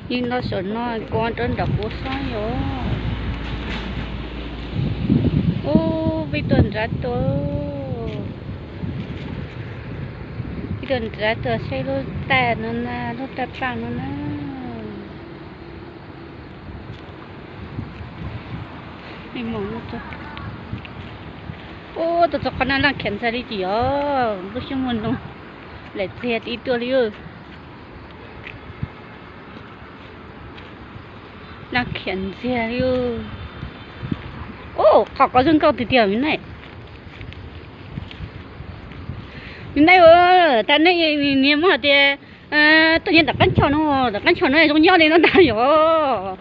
Yeej noj saum no kuv rau nram kuv xob yom. Ub, peb tuaj nrad tuaj, peb tuaj nrad tuaj saib lub taj no na, lub taj paj no na. Ub, tuaj txog qhov no laj khiam ntxhias li ces yog lub xyoob muaj noo, lam txiag tib tuaj li. Laj khiam ntxiag li. Ub, qhov ko zoo nkauj tiag tiag me neej. Me neej, tas nej niag muab hais tias tuaj nyob tom qab nchos no, tom qab nchos no zoo nyob li no ntag yom.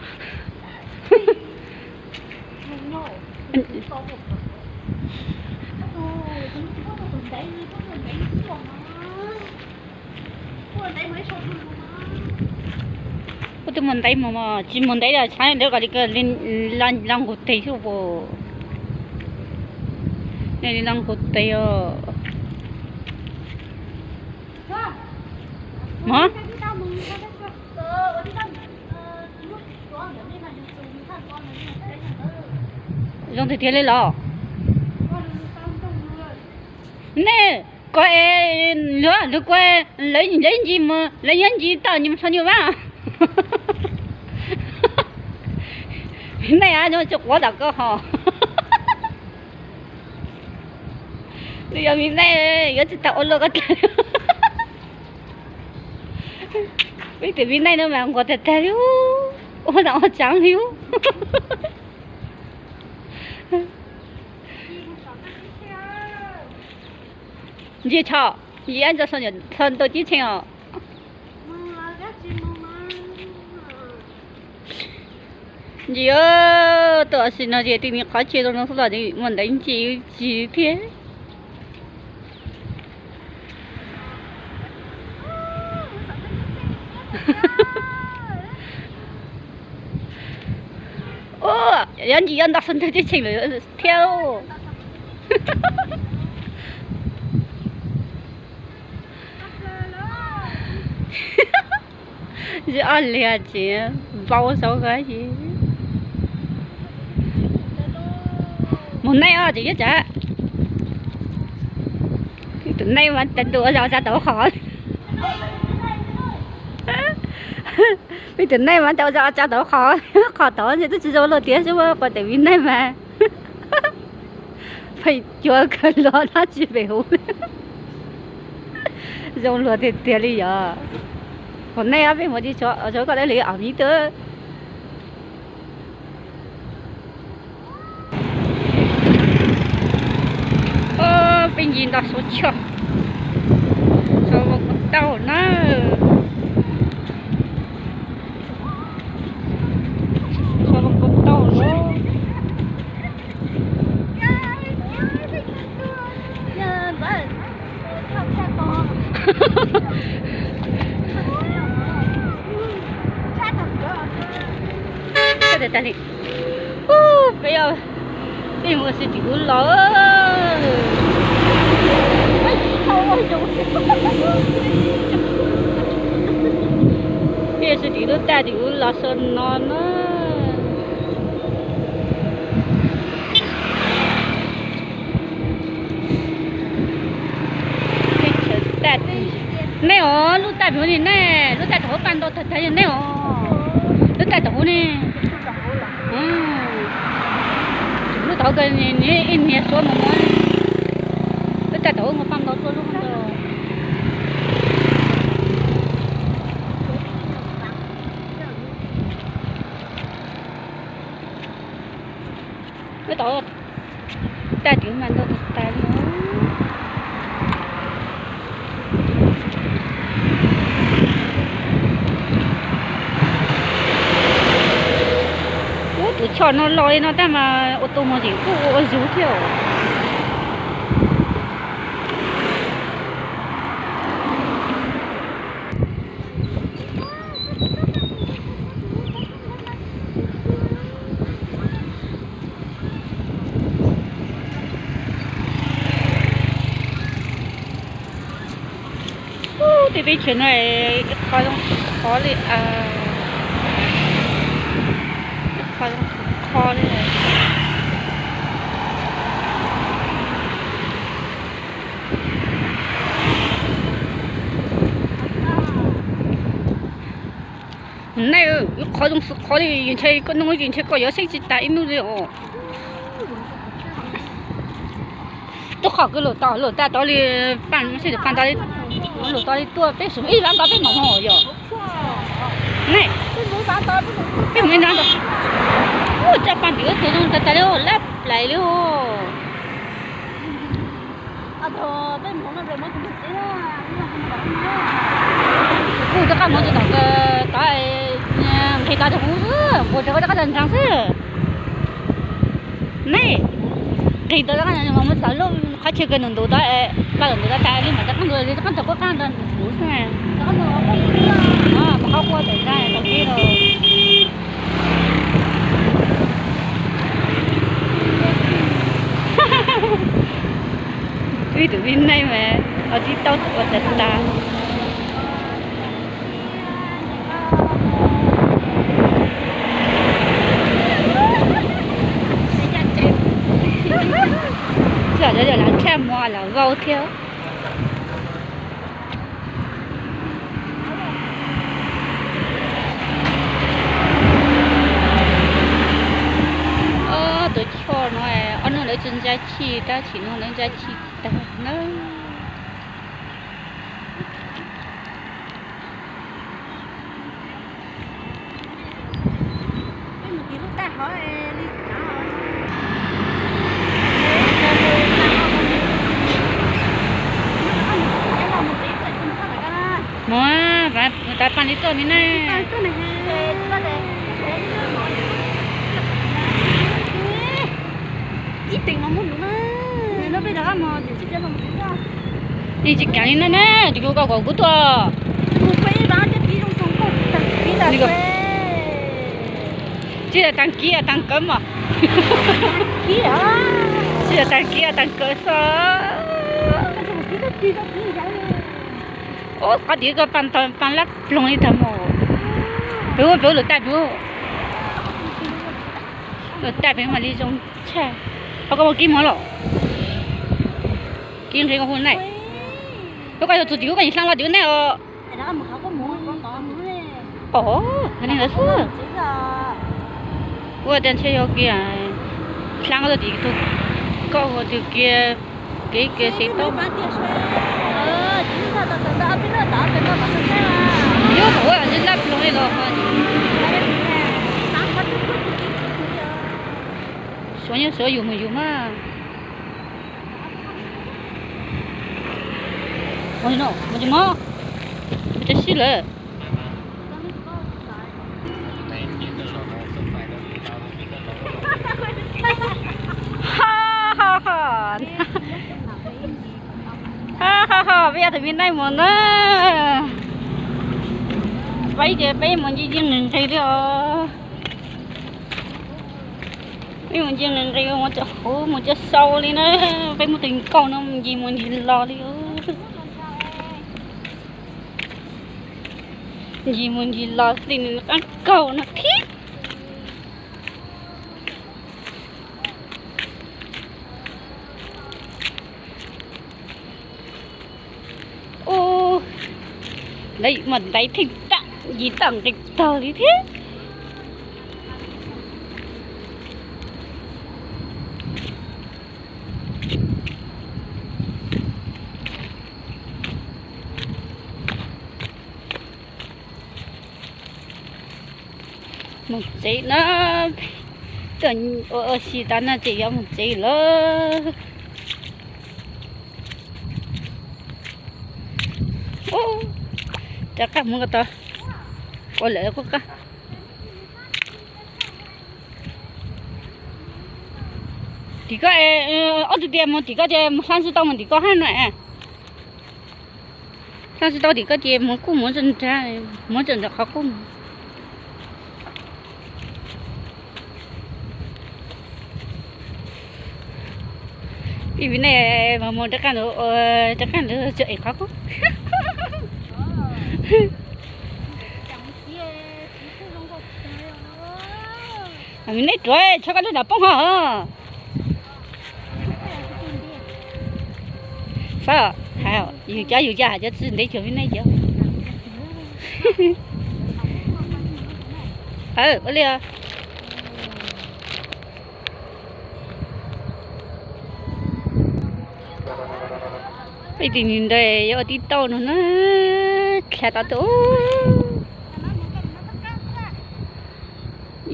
Ua twb mus ntev mus, tsis mus ntev los tshaib ntev kom li, li laj nqus tes xwb pus. Nej li laj nqus tes os. Mog. Zoo tiag tiag li los. Nej koj es luag, luag koj, lawv ncig mus, lawv nyob ncig toj nyuag tsho nyuag vab. Nej a, tsis quav tom koj ho. Nws yog me neej, yuav tsis tau ua luaj koj tag. Peb tus me neej no mas nquag tag tag li, ua tau ua tsav li. Ntsia tsho, ntsia ntawm txho ntau tib tshee os. Ntsia, tuaj sim no tias tij mi qhov tse rau no xwb los mus ntev ntsis tsis thiab. Ua, yuav ntsis yuav nto xwb ntawd tib tshee lawm thiab. Ob liag tsev vau saud koj ces mus neej os tseem yuav tsam. Tus neej mas tas tus ua zaj ua tsav tau qhov. Peb tus neej mas tas ua zaj ua tsav tau qhov, qhov tod ntshe twb tsis zoo luaj tiag xwb, qhov tes me neej mas pheej cuag kawg los dab tsi pem huv. Zoo luag tiag tiag li yog. Qhov neej ob peb mus tsis tshua, tshua koj dab li os me tub. Peb ncig nto suav tshoj, tau na, tau lawm. Peb mus xwb tim ub los. Peb xwb tim lub taj tim ub los xwb no na. Nej os, lub taj pem hauv ni nej, lub taj thaum ub paj ntau tag tag yog nej os. Lub taj thaum ub ne. Lub thaum ub ib niag suab mus no. Lub taj thaum ub mus paj ntau tuaj lub ntawd. Lub thaum ub taj twb mas ntau tag tag li. Ub, tus choj no los li no tab mas ua tus mus tseem kuj ua ua zug thiab. Ub, tej teb chaws no ib qho zoo khov li as. Qhov zoo xwb qhov li. Nej, qhov zoo xwb qhov li, ntshe koj nug ntshe koj yuav saib tsis tas ib nub li os. Tuaj qhov kwv lus tau lus tag tau li, paj sib lus paj tau li, lus tau li tuaj peb sum ib vab tau peb mus hos yog. Nej, peb mus ib vab tau, ua tsa paj ntim tus zoo tas tas li, lab plais li os. Kuj rov qab mus tsis tau, tau nqis tau tus hub xwb, kuj rov qab ntseeg xwb. Nej, nqis tau rov qab mus txog lub qhov chaw kawg nws ntus tau, paj ntus tau tas li mas rov qab ntus li rov qab txog qub qab nrog kuv xwb. Mus qhov qhua tawm nrag tau kib los. Ib tug me neeg mas ho tsis tau ua tas tas. Txawm yog lam tshaj muag los vau thiab. Ob tug choj no, ob hnub lawv tsis ntsa chij, tab sis hnub no lawv ntsa chij tag na. Mus, tas paj li tuaj mi na. Ib teem no muab nuv na. Ib tsis kav li na na, tus kuv koj kom kuv tuaj. Tsis yog tag kis tag kawg mas. Tsis yog tag kis tag kawg xwb. Ub, qhov tim koj paj lab ploog li tag mus. Peb ub, peb ub lawm tag peb ub. Lawm tag peb mam li zoo tshaj. Qhov koj ua kib mus los. Kib nqi koj hu na. Koj yuav txug tim koj koj yeej hla los tim ub na os. Os, neeg lawv xwb. Kuv tias ntshe yog kiag hla koj tim tus, koj ua tus kiag kev kiag xis tau. Yog thaum ub lab ploog li los. Suav nyob suav yus mus yus mas. Mus tsis mob, mus tsis sib lawm. Ha ha ha. Ha ha ha, peb yog tus me neeg mus na. Peb ces peb mus nce yeej nqis nqis li os. Peb mus nce nqis nqis mus cov qub mus cov sau li na. Peb muab tus nkauj no mus ncig mus ncig los li. Ncig mus ncig los li nws qab kaug no thiab. Ub, lawv mas ntaiv theej tag, ncig tag nqis tag li thiab. Mus tsev na, tuaj ua si tas no ces yuav mus tsev lawm. Rov qab mus ko taw, ua lawm qub qab. Tim koj, ob tug tias mus tim koj ces mus hla tsis tau mus tim koj hab no. Hla tsis tau tim koj ces mus kuj mus txog nrag, mus txog nrag qhov qub. Ib vim nej mas mus rov qab ntawd, rov qab ntawd txog es qhov qub. Tsis tau zoo nkauj kiag li os. Mi neej ruam, tso koj lub nram poob ho. Xav hais yus cov yus cov hais cov tsis ntev cuag mi neej cov. Ua li. Peb tim ntawd yuav ua tib tauj no na, dlha tau tus.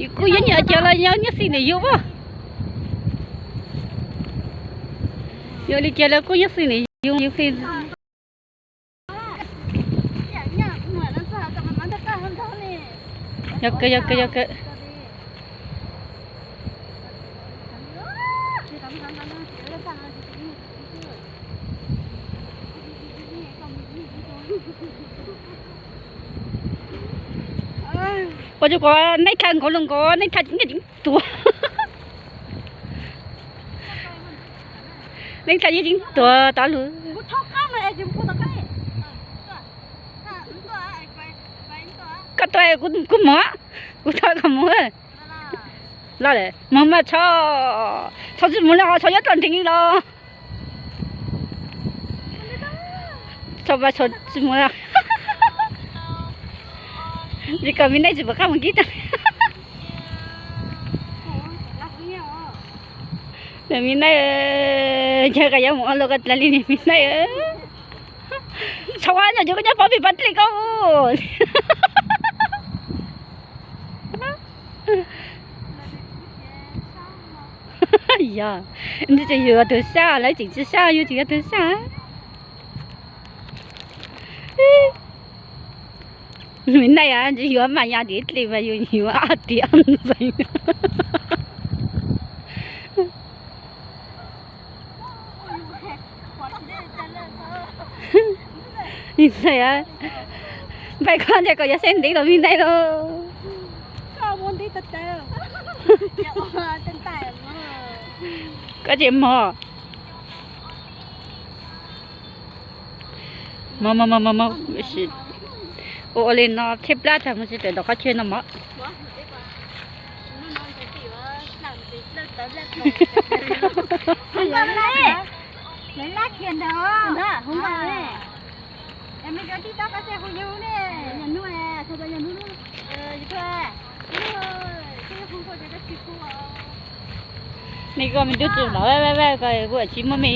Yus kuj yuav nyiam cas los yog nyiam xij nws yus as. Yog li cas los kuj nyiam xij nws yus, yus xij. Yog kawg, yog kawg, yog kawg. Ua rau kuv neej tha nkaus los nkaus, neej tha nyiaj tseem tuag. Neej tha nyiaj tseem tuag tau lus. Koj tuaj kuv mus, kuv tuaj koj mus. Los lawm mus mas txhob, txhob tsis mus li os, txhob nyob toj nreeg li los. Txhob, txhob tsis mus. Li kom mi neej tsis pom qab mus kib tag. Nws mi neej, yog koj yuav mus ua luaj koj dlav li nws mi neej. Txhob ua nyuag cov koj nyob pov pim pov dlej koj. Yog, ntshe yus tus sab lawv tseem tsis sab, yus tseem yog tus sab. Mi neej, ntshe yuav mas ya tim dlej mas yus yuav ob tim ob ntees. Mi neej, npaj koj ntsia koj yuav xeeb ntev los mi neej lauj. Koj tsis mog. Mog, mog, mog, mog, mog. Ua ua li no thiaj plab tag mus tsis tawm tom qhov chaw no mog. Nej koj me tub tsis los vaj vaj vaj ko kuv tsis muaj me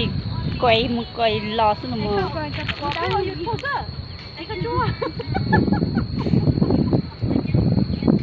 koj mus koj los xwb no mog.